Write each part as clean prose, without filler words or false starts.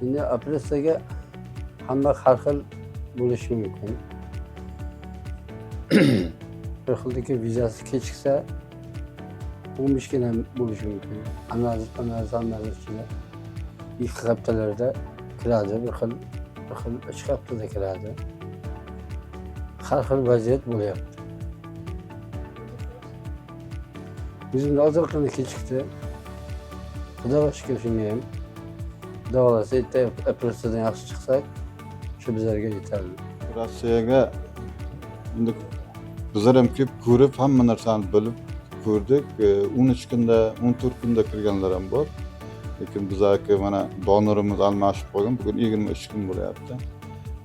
Endi operatsiyaga hamma har xil bo'lishi mumkin. Bir xildagi vizasi kechiksa, 15 kun ham bo'lishi mumkin. Analiz hammasi ichida 2 haftalarda kiradi, bir xil 3 haftada kiradi. Har xil vaziyat bo'lyapti. Bizimda ozroqgina kechikdi. Xudoga shukur shunga ham. Xudo xohlasa, erta operatsiyadan yaxshi chiqsak, shu bizlarga yetarli. Rossiyaga endi bizlar ham kelib ko'rib, hamma narsani bilib ko'rdik. 13 kunda, 14 kunda kirganlar ham bor. Lekin bizlarki mana donorimiz almashib qolgan, bugun 23 kun bo'lyapti.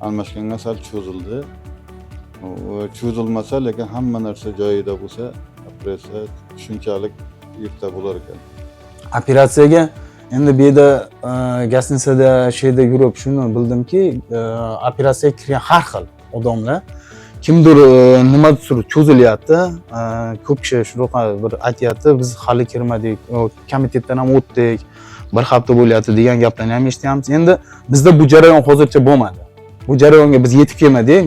Almashganga sal cho'zildi. Cho'zilmasa, lekin hamma narsa joyida bo'lsa, operatsiya shunchalik erta bo'lar ekan. Operatsiyaga endi bu yerda гостиница da shu yerda yurib shuni bildimki, operatsiyaga kirgan har xil odamlar, kimdir nimadir cho'zilyapti. Ko'p kishi shunaqa bir aytyapti, biz hali kirmadik, komitetdan ham o'tdik, bir hafta bo'lyapti degan gaplarni ham eshityapmiz. Endi bizda bu jarayon hozircha bo'lmadi, bu jarayonga biz yetib kelmadik.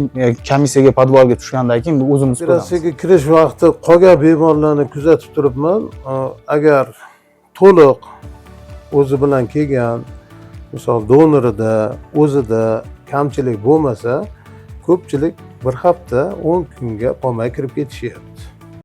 Komissiyaga подвал ga tushgandan keyin o'zimiz ko'ramiz. Operatsiyaga kirish vaqti qolgan bemorlarni kuzatib turibman. Agar to'liq o'zi bilan kelgan, misol, donorida o'zida kamchilik bo'lmasa, ko'pchilik bir hafta 10 kunga qolmay kirib ketishyapti.